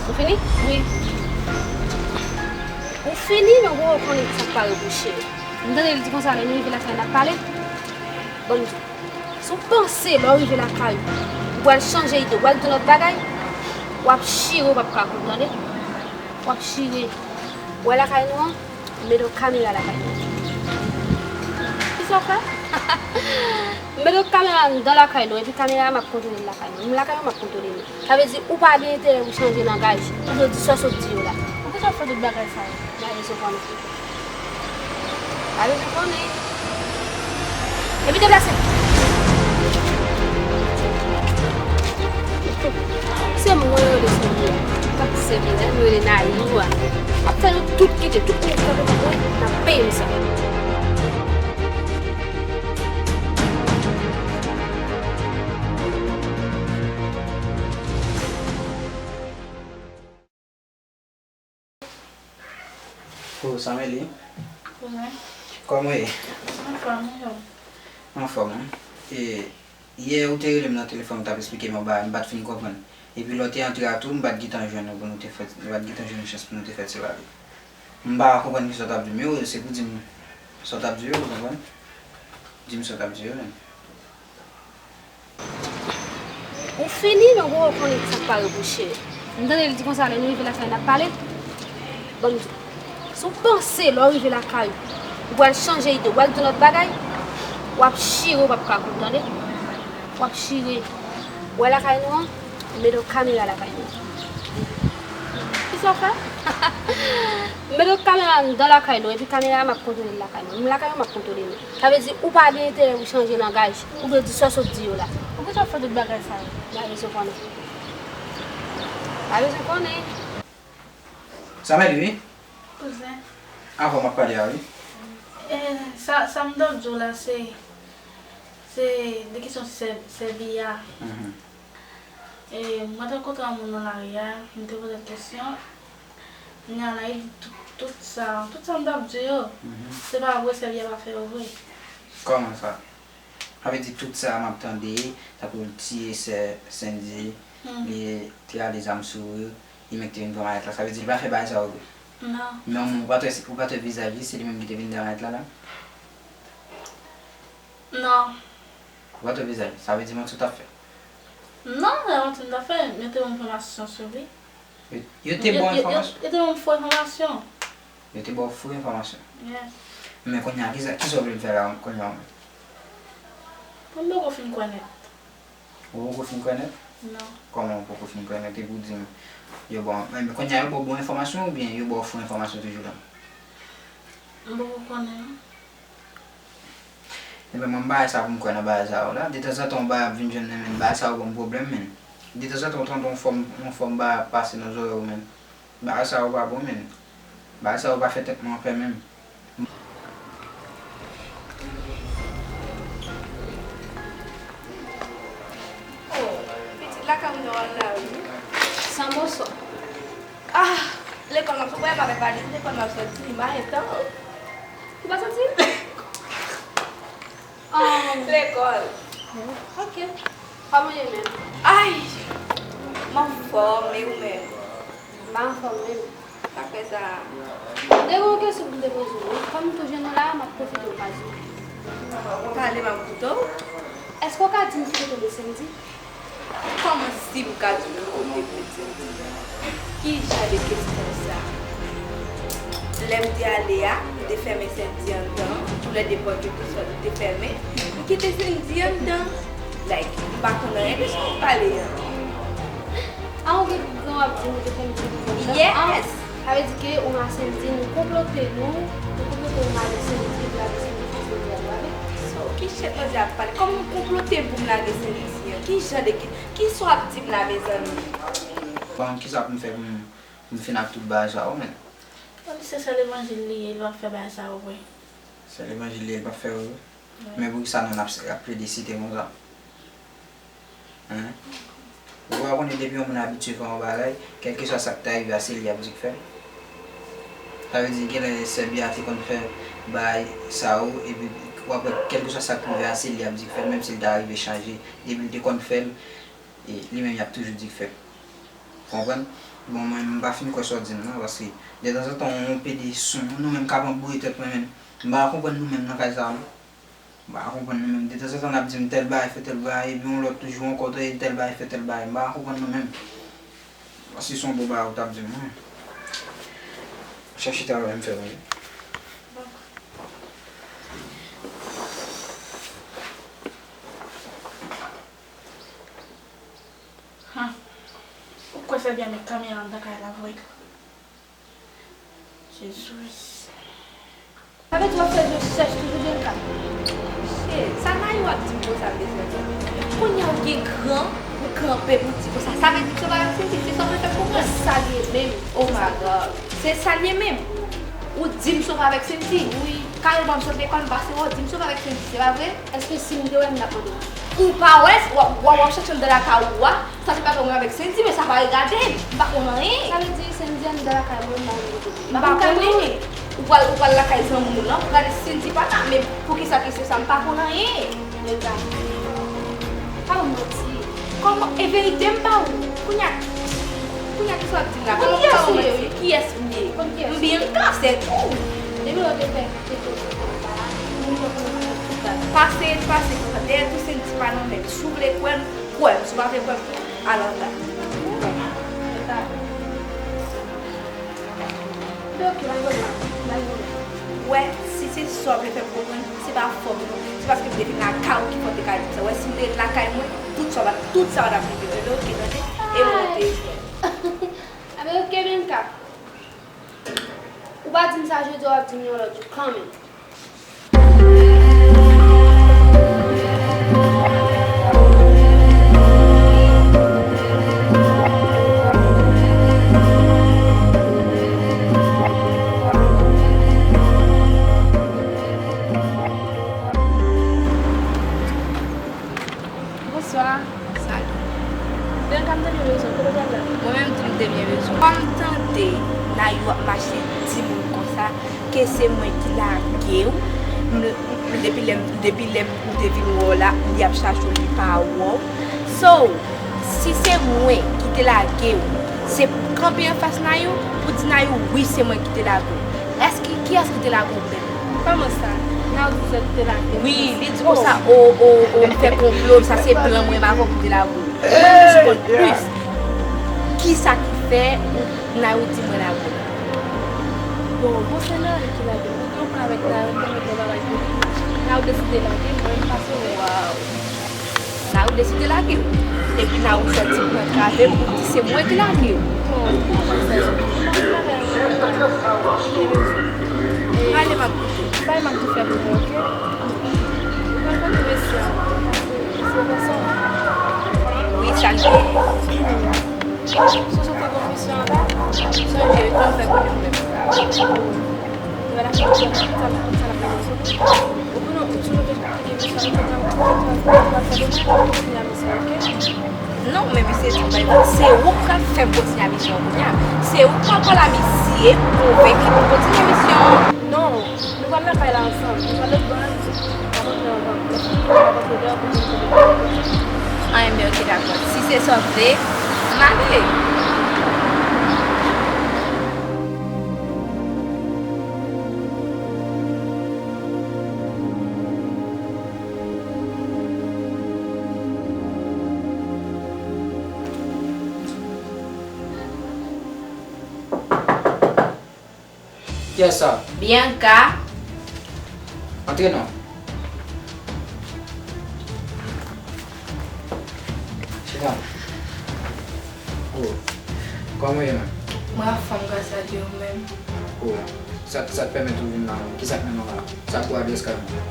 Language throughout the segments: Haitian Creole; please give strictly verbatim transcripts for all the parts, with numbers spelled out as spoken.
Ou fini? Wi. Ou fini, men ou poko konnen sa k pare bouch li. M tande l di konsa, lè nou rive lakay n ap pale. Bon, m di w, si w panse lè w rive lakay ou, ou pral chanje ide, ou pral di yon lòt bagay, w ap chire, ou p ap ka konn, tande? W ap chire. Ou wè lakay nou an? M mete yon kamera lakay nou. Kisa w fè? M mete yon kamera anndan lakay nou, epi kamera a m ap kontwole l lakay nou. Moun lakay nou m ap kontwole nou. Sa vle di ou pa gen enterè pou chanje langaj, ou vle di sa w sot di yo la. Poukisa w fè tout bagay sa yo? M pa bezwen konnen. M pa bezwen konnen. Epi deplase. Se mwen yo rele Samira. M ap sèvi la, nou rele Nayou a. M ap fè nou tout kite, tout moun ki kanpe pou mwen, n ap peye m sa. Oh, Sameli. Kouzen. Kòman w ye? Anfòm, e ou? Anfòm, wi. E, yè ou te rele m nan telefòn, ou t ap esplike m yon bagay, m pa t fin konprann. Epi lè w te antre a tou, m pa t gentan jwenn ou pou nou te fè, m pa t gentan jwenn chans pou nou te fè ti pale. M pa konprann kisa w t ap di m yo, se pou di m sa w t ap di yo, ou konprann? Di m sa w t ap di yo, menm. Ou fini, men ou poko konnen sa k pare bouch li. M tande l di konsa, lè nou rive lakay n ap pale. Bon, m di w, si w panse lè w rive lakay ou, ou pral chanje ide, ou pral di yon lòt bagay, w ap chire, ou p ap ka konn, tande? W ap chire. Ou wè lakay nou an? M mete yon kamera lakay nou. Kisa w fè? M mete yon kamera anndan lakay nou, epi kamera a m ap kontwole l lakay nou. Moun lakay nou m ap kontwole nou. Sa vle di ou pa gen enterè pou chanje langaj, ou vle di sa w sot di yo la. Poukisa w fè tout bagay sa yo? M pa bezwen konnen. M pa bezwen konnen. Sameli, wi. Kouzen. Avan m ap pale a, wi. E, sa, sa m t ap di w la, se, se de kesyon sè, sèvi a. Mhm. E, mwen te rankontre yon moun nan lari a, m te poze l kesyon. Kounye a la, li di tout, tout sa, tout sa m t ap di yo. Mhm. Se pa vre, sèvi a pa fè yo vre. Kòman sa? Sa vle di tout sa m ap tande, tankou l tiye sè Sendy, hmm, li te ale zam sou ou, li menm ki te vin pran malèt la. Sa vle di li pa fè bagay sa yo vre. Non. Men ou pa t wè, ou pa t wè vizaj li, se li menm ki te vin pran malèt la la? Non. Ou pa t wè vizaj li, sa vle di manti w t ap fè? Non, se pa manti m t ap fè, yo te ban m enfòmasyon sou li. Yo, yo te ba w enfòmasyon? Yo te ban m fo enfòmasyon. Yo te ba w fo enfòmasyon? Yes. Men kounye a, kisa, kisa w vle m fè la, kounye a, ou menm? Mwen poko fin kwè nèt. Ou poko fin kwè nèt? Non. Kòman ou poko fin kwè nèt epi w di m yo ba w, men kounye a yo ba w bon enfòmasyon oubyen yo ba w fo enfòmasyon toujou la? M poko konnen non. Ebyen, mwen, m bagay sa pou m kwè nan bagay sa yo la. Detanzantan, yon bagay ap vin jwenn mwen, men bagay sa yo ban m pwoblèm, men. Detanzantan, ou tande yon fòm, yon fòm bagay ap pase nan zòrèy ou, men. Bagay sa yo pa bon, men. Bagay sa yo pa fè tèt mwen anpè, menm. Oh, pitit lakay mwen an la, wi. San bonswa. Ah, lekòl m ap sot, wè, m ap pale, lekòl m ap soti, m pa gen tan. Ou pa soti? Um, lekòl. Ok. Kòman w ye menm? Ay! M anfòm, e ou menm? M pa anfòm menm. Sa k fè sa? M te gen yon kesyon pou m te poze w, wi. Kòm m tou jwenn ou la, m ap pwofite okazyon. Pale, m ap koute w. Èske w ka di m ki kote w met Sendy? Kòman si m ka di w ki kote m met Sendy? Ki jan de kesyon sa? Lè m te ale a, m te fèmen Sendy anndan, tou lè de pòt yo te sot, m te fèmen. M kite Sendy anndan. Like, m pa konn anyen de sa w ap pale a. Ah, ou gen gran w ap di nou te fè m di nou kontan. Yes! Ah, sa vle di ke ou ak Sendy nou konplote nou, nou konplote nou lage Sendy, lage Sendy, fè Sendy al lave. So, ki chèt Sendy ap pale? Kòman m konplote m pou m lage Sendy an? Ki jan de, ki, ki sa w ap di m la, mezanmi? Bon, kisa pou m fè pou m, pou m fin ak tout bagay sa yo, menm? Bon, se sè levanjil li ye, li p ap fè bagay sa yo vre. Sè levanjil li ye, li p ap fè yo vre? Men poukisa nou n ap, ap plede site konsa? Hein? Ou pa konnen depi yon moun abitye fè yon bagay, kèlkeswa sa k ta rive a, se li y ap di k fè l? Sa vle di genlè sè Bia te konn fè bagay sa yo, epi w ap wè kèlkeswa sa k rive a, se li y ap di k fè l, menm si l ta rive chanje, depi l te konn fè l, e li menm y ap toujou di k fè l. Konprann? Bon, mwen, m pa fin kwè sa w di m nan, paske detanzantan, yon pede son, nou menm k ap anbouye tèt mwen menm. M pa konprann nou menm nan kay sa a, non. M pa konprann nou menm. Detanzantan, n ap di m tèl bagay, fè tèl bagay, epi yon lòt jou ankò, tande tèl bagay, fè tèl bagay. M pa konprann nou menm. Paske se yon bon bagay ou t ap di m, non. Chèche travay m fè, tande. Hum. Ou kwè fè byen met kamera anndan kay la vre? Jezi. Sa vle di w ap fè rechèch toujou, Bianca? Cheri, sa Nayou ap di m konsa, m bezwen di. Kounye a ou gen kran pou kanpe pou di konsa. Sa vle di m sove avèk Sendy, se sa w vle fè m konprann? Se sa l ye menm. Oh my God. Se sa l ye menm. Ou di m sove avèk Sendy. Wi. Kare ban m sot lekòl, m pase wè w di m sove avèk Sendy, se pa vre? Èske si m te wè m t ap mande w? Ou pa wè, w ap, w ap, w ap chache anndan lakay ou a, sa se pa fè mwen avèk Sendy, men sa pa regade m, m pa konn anyen. Sa vle di Sendy anndan lakay mwen, m pa konn kote l ye. M pa konnen. Ou pral, ou pral lakay zanmi w lan, pou gade Sendy pa la, men poukisa kesyon sa, m pa konn anyen. Nèg la, pa ban m manti. Kòman? E verite m ba ou. Kounye a, kounye a kisa w ap di m la? Kòman m ka ban w manti? Kiyès ou ye? M Bianca, se tou. Depi lè w te fè, te fè, te fè, te fè, pase, pase konsa. Dèyè tou Sendy pa nan men m. Si w vle kwè m, kwè m. Si w pa vle kwè m, al anba. Wè, si se sa w vle fè m konprann, se pa fòm non. Se paske m te vin lakay ou ki fè w te ka di m sa. Wè, si m te ret lakay mwen, tout sa w pa, tout sa w pa t ap rive. Ebyen, oke, tande. E mwen te. Ebyen, oke, Bianca. Ou pa di m sa jodi a, w ap di m yon lòt jou kanmenm. Bonswa. Salut. Bianca, m te byen bezwen w. Kote w pral la? Mwen menm tou m te byen bezwen w. Kòm m tande Nayou ap mache di moun konsa ke se mwen ki lage w, m, m, depi lè m, depi lè m te vin wè w la, li ap chache w, li pa wè w. So, si se mwen ki te lage w, se pou w kanpe anfas Nayou, pou di Nayou, wi, se mwen ki te lage w. Èske, kiyès ki te lage w menm? Kòman sa? Nayou di se li te lage m? Wi, li di konsa, o, o, o, m fè konplo, sa se plan mwen, m avè w pou te lage w. Mwen bezwen konn plis. Kisa ki fè ou, Nayou di mwen lage w? Bon, bon, se Nayou ki lage m. Mwen gen yon pwen avèk Nayou, mwen te mete yon bagay pou li. Nayou deside lage m, mwen m pase wè. Waw. Nayou deside lage w. Epi Nayou sòti pran travè pou di se mwen ki lage w. Bon, ou konprann sa, m pa vle travay avè w. Pale, m ap koute. Bay m ap tou fè pou mwen, oke? Ou konn kote mesye a, se pèsòn. Wi, sa l ye. Sonje te gen yon misyon anba, sonje, kòman fè konnen ou menm? Ou konnen, ou toujou te gen misyon, ou konn fè misyon, ou konn fè misyon, oke? Non, men misye di, bay, se ou k pral fè m kontinye misyon an kounye a. Se ou k pral pale a misye pou konvenk li pou kontinye misyon an. Non, nou pral lakay la ansanm. Nou pral lòt bò a, nou ap antre anvan. Lè fini, nou ap antre deyò pou nou kontinye. An, enben, oke, dakò. Si se sa w vle, m ale. Kiyès sa? Bianca. Antre non. Chita. Oh. Kòman w ye menm? Mwen anfòm gras a Dye, ou menm? Oh. Sa, sa k pèmèt ou vin la menm? Kisa k mennen w la? Sa pou adrès kay mwen?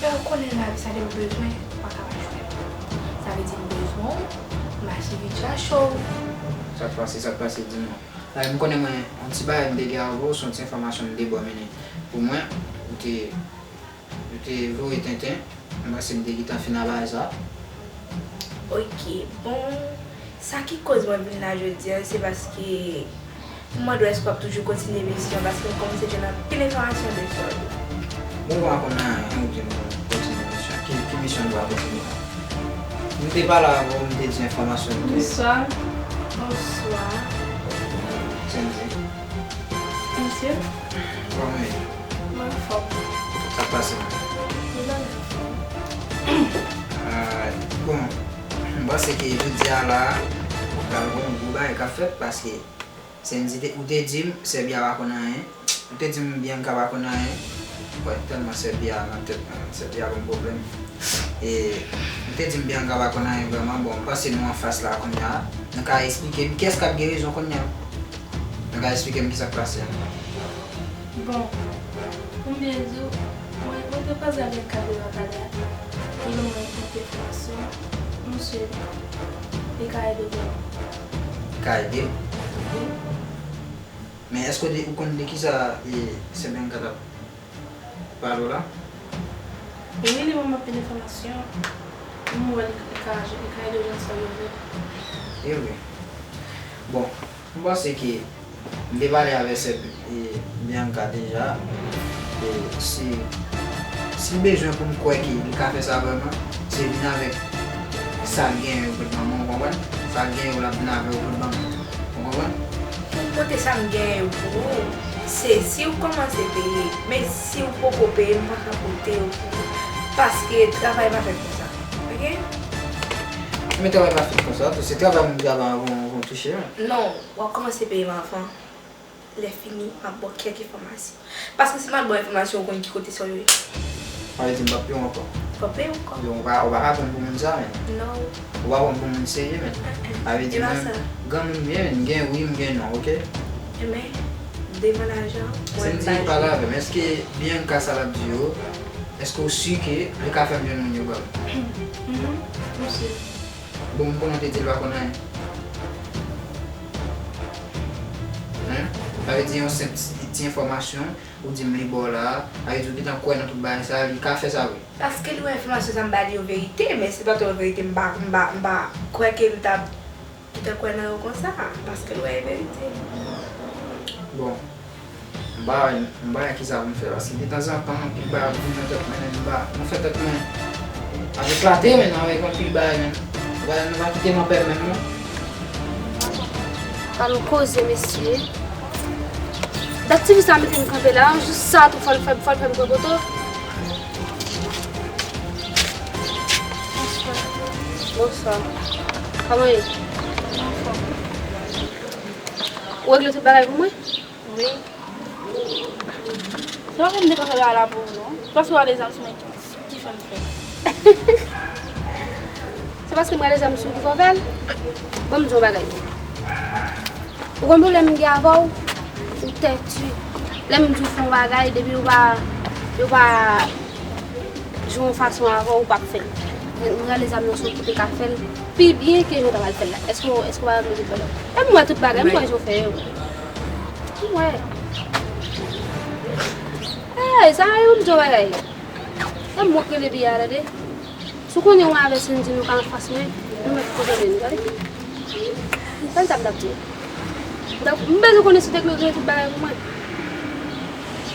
Men ou konnen lavi sa depi w bezwen, ou pa ka pa jwenn. Sa vle di m bezwen w, m mache vin chache w. Sa k pase, sa k pase, di m non. Ay, m konnen mwen, yon ti bagay m te gen avè w, se yon ti enfòmasyon m te ba w mennen pou mwen, ou te, ou te voye tenten, m panse m te gentan fin a bagay sa. Ok, bon, sa ki koz mwen vin la jodi a, se paske m mande w èske w ap toujou kontinye misyon, paske m kòmanse jwenn anpil enfòmasyon de sa w ye. Bon, m pa konn anyen, ou di m kontinye misyon. Ki, ki misyon m pral kontinye? M te pale avè w, m te di enfòmasyon m te. Bonswa. Bonswa. Kòman w ye? Mwen anfòm. Sa k pase? Mwen anfòm. Ah, bon, m panse ke jodi a la, pral gen yon gwo bagay k ap fèt, paske Sendy te, ou te di m Serbia pa konn anyen. Ou te di m Bianca pa konn anyen. Wè, tèlman Serbia nan tèt mwen, Serbia ban m pwoblèm. E ou te di m Bianca pa konn anyen vrèman. Bon, m panse nou anfas la kounye a. Nou ka eksplike m kiyès k ap gen rezon kounye a. Nou ka eksplike m kisa k pase a? Bon, pou m byen di w, mwen, mwen te koze avèk Bianca deja talè a. Li ban mwen kèk enfòmasyon. Monchè, li ka ede w vrèman. Li ka ede m? Wi. Men èske w te, ou konn de kisa, e, sè Bianca t ap pale w la? Wi, li ban m anpil enfòmasyon. M wè li, li ka, li ka ede w jwenn sa w vle. E vre. Bon, m panse ke m te pale avè sè, e, Bianca deja. E si, si l bezwen pou m kwè ke li ka fè sa vrèman, se vin avèk sa l genyen yo pou l ban mwen, ou konprann? Sa l genyen yo, l ap vin avè yo pou l ban mwen. Ou konprann? Pou m pote sa m genyen yo pou ou, se si w kòmanse peye. Men si w poko peye, m pa ka pote yo pou ou. Paske travay pa fèt konsa. Oke? Men travay pa fèt konsa tou. Se travay moun travay anvan, anvan w touche, wi. Non, w ap kòmanse peye m anvan. Lè fini, m ap ba w kèk enfòmasyon. Paske si m al ba w enfòmasyon, ou konn ki kote sa yo ye. Sa vle di m p ap peye w ankò? P ap peye w ankò. Yo, ou pa, ou pa ka pran m pou moun sa, men. Non. Ou pa pran m pou moun serye, men. Sa vle di mwen, granmoun m ye, men, m gen wi, m gen non, oke? Ebyen, devan lajan, mwen bay. Sendy, pale avè m. Èske Bianca sa l ap di yo, èske w si ke li ka fè m jwenn moun yo ban m? Mhm, m si. Bon, m konnen w te di l pa konn anyen. Hein? Sa vle di yon senp ti, ti enfòmasyon, ou di m li ba w la, sa vle di w gentan kwè nan tout bagay sa, li ka fè sa vre. Paske li wè enfòmasyon sa m ba li yo verite, men si l pa t yon verite, m pa, m pa, m pa kwè ke li t ap gentan kwè nan yo konsa, paske l wè e verite. Bon. M pa wè, m pa wè kisa pou m fè, paske detanzantan, anpil bagay ap vin nan tèt mwen, men m pa, mwen fè tèt mwen ap eklate, men avèk anpil bagay, men. Bagay nou pa kite m anpè menm, non. Ann koze, mesye. Dat tifi sa mete m kanpe la, jis sa tou fò l fè, fò l fè m pran poto. Bonswa. Bonswa. Kòman ye? Anfòm. Ou regle tout bagay pou mwen? Wi. Se pa pou m te ka fè bagay la pou ou, non. Se paske w ale zam sou mwen ki, ki fè m fè l. Se paske m ale zam sou ou ki fè w fè l? Ban m di w yon bagay. Ou konn pwoblèm m gen avè w? Ou tèti. Lè m di w fè yon bagay, depi ou pa, ou pa jwe yon fason avè w, ou p ap fè l. Ou rale zam nan sou ou pou te ka fè l pi byen ke jan w ta pral fè l la. Èske w, èske w pa mete pwoblèm? E m wè tout bagay, m wè jan w fè yo. M wè. Ey, sa yo m di w bagay. E m wè k rele biyè a, tande. Si w konnen w avè Sendy nou ka anfas mwen, nou mèt kote men nou, tande. Tande sa m t ap di w. Donk, m bezwen konnen si w te regle tout bagay pou mwen.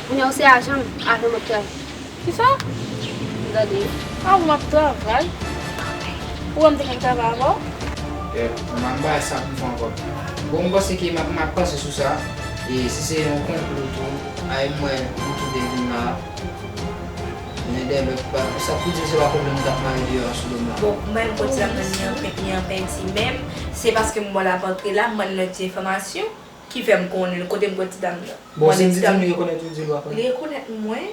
Kounye a w se ajan m, ajan m ap travay. Kisa? Gade. A ou m ap travay? Ou wè m te konn travay avè w? E, m ap bay sa pou m fè ankò. Bon, m panse ke m ap, m ap panse sou sa. E si se yon konplo tou, ay m wè nou tou de vin la. Nen dèyè lòt pa, sa pou di se pa pwoblèm nou t ap mare deyò a sou do m la. Bon, mwen menm, m konn ti dam nan ni an pen-, ni an penti menm. Se paske m wè l ap antre la, m ban l lòt ti enfòmasyon ki fè m konnen l. Kote m konn ti dam nan? Bon, Sendy di m li rekonèt ou, di l w ap. Li rekonèt mwen.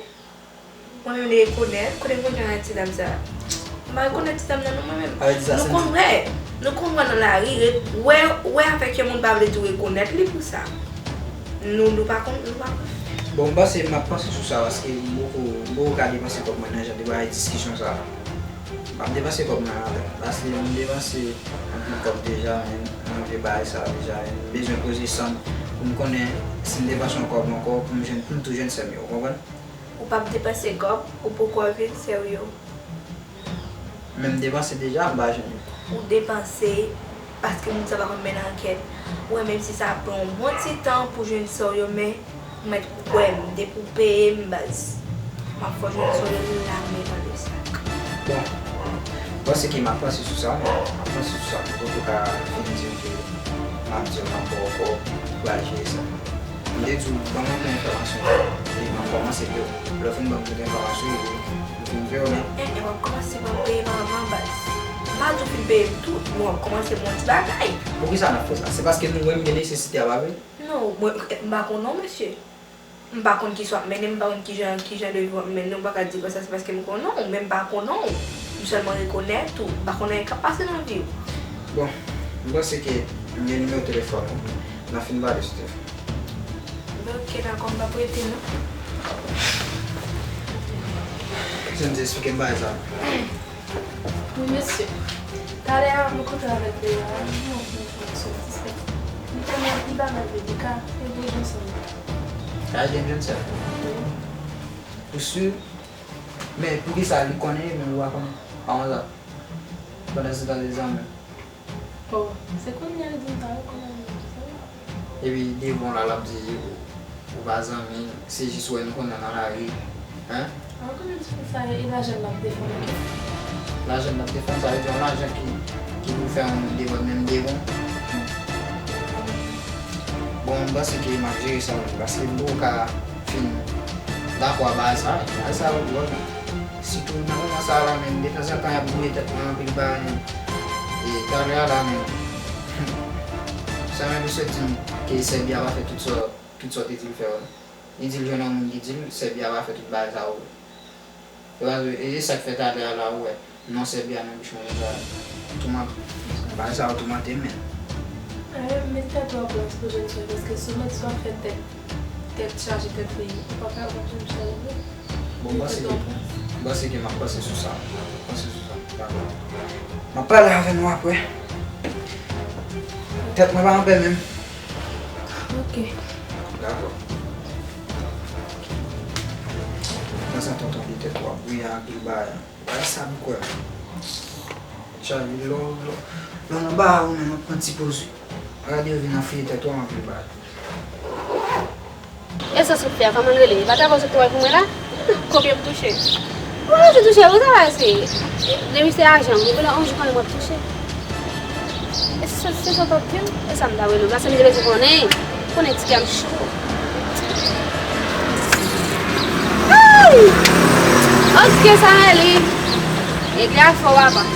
Mwen menm li rekonèt. Kote m konn jwenn ak ti dam sa? M pa rekonèt ti dam nan non mwen menm. Nou konn wè, nou konn wè nan lari, wè, wè avèk yon moun pa vle di w rekonèt li pou sa. Nou, nou pa konn, nou pa konn. Bon, m panse, m ap panse sou sa, paske m poko, m poko ka depanse kòb mwen nan jan de bagay diskisyon sa. M ap depanse kòb mwen avè l, paske m depanse anpil kòb deja, men, nan vye bagay sa deja, men, m bezwen poze san m pou m konnen si m depanse yon kòb ankò, pou m jwenn, pou m tou jwenn sè m yo, ou konprann? Ou p ap depanse kòb, ou poko vin sè w yo. Men m depanse deja, m pa jwenn yo. Ou depanse paske moun sa pa konn mennen ankèt. Ou wè, menm si sa pran yon bon ti tan pou jwenn sè w yo, men ou mèt kwè m, depi w peye m, baz, m ap fè w jwenn sè w yo la, men nan le sak. Bon, m panse ke m ap panse sou sa, men m ap panse sou sa, m poko ka fin di w ke m ap di w m ap ba w kòb, ou pral jere sa. M te di w, ban mwen enfòmasyon. E m ap kòmanse peye w. Lè w fin ban m tout enfòmasyon yo, m fin peye w, men. E, e, w ap kòmanse pa m peye manman baz. M pa di w fin peye m tout, men w ap kòmanse ban m yon ti bagay. Poukisa n ap fè sa? Se paske nou wè m gen nesesite a, pa vre? Non, mwen, m pa konnen w, mesye. M pa konn ki sa w ap mennen, m pa konn ki jan, ki jan de vi w ap mennen, ou pa ka di konsa, se paske m konnen w, men m pa konnen w. M sèlman rekonèt ou, m pa konnen anyen k ap pase nan vi w. Bon, m panse ke m gen nimewo telefòn ou. N a fin pale sou telefòn. Ben, ok, dakò, m p ap rete, non. Kisa m te eksplike m bagay sa? Wi, mesye. Talè a, mwen kontre avèk Lea, li ban m yon enfòmasyon ki sispèk. Li konnen anpil bagay vre, li ka ede w jwenn sè m. Ka ede m jwenn sè m? Wi. Ou si? Men poukisa li konnen epi ou pa konnen? Kòman sa? Pandan se tan se zanmi w. Oh, se kounye a li di m sa, wi, kounye a li di m sa, wi. Epi devan w la, l ap di ou, ou pa zanmi, se jis wè nou konnen nan lari. Hein? Ah, konnen m se sa, e lajan l ap defann, ok? Lajan l ap defann, sa vle di yon lajan ki, ki pou fè yon moun debòd menm devan. Bon, m panse ke m ap jere sa, wi, paske m poko ka fin dakò a bagay sa, bagay sa yo dwòl. Sitou nan moman sa a la menm, detanzantan y ap gouye tèt mwen anpil bagay menm. E talè a la menm, Samuel sot di m ke Sèbi a pa fè tout sa, tout sa w te di l fè yo. Li di l jwenn yon moun ki di l Sèbi a pa fè tout bagay sa yo. E pa vre, e se sa k fè talè a la ou wè non Sèbi a nan bouch mwen deja. Tou m ap, bagay sa yo toumante m menm. Eh, met tèt ou an plas pou jwenn sè, paske si w mete sou afè tèt, tèt chaje tèt li, ou pa ka, ou p ap janm chaje vre. Bon, m panse ke, m panse ke m ap panse sou sa. M ap panse sou sa. Dakò. M ap pale avè nou apre. Tèt mwen pa anpè menm. Ok. Dakò. Nan sa tonton de tèt w ap gouye anpil bagay. Bagay sa m kwè. Chaje lò, lò, lò nan ba ou menm ap pran ti poz wi. Gade yo vin anfile tèt ou anpil bagay. E sa sot fè a, kòman l rele? E pa travay w sot travay pou mwen la? Konbyen m touche? Ou pa bezwen touche, ou travay se, depi se ajan, ou konnen yon jou konnen m ap touche. E se, se sa w t ap di m? E sa m ta rele w la, se m te bezwen konnen. Konnen ti kè m cho. Ay! Ok, sa rele. Nèg la fò, papa.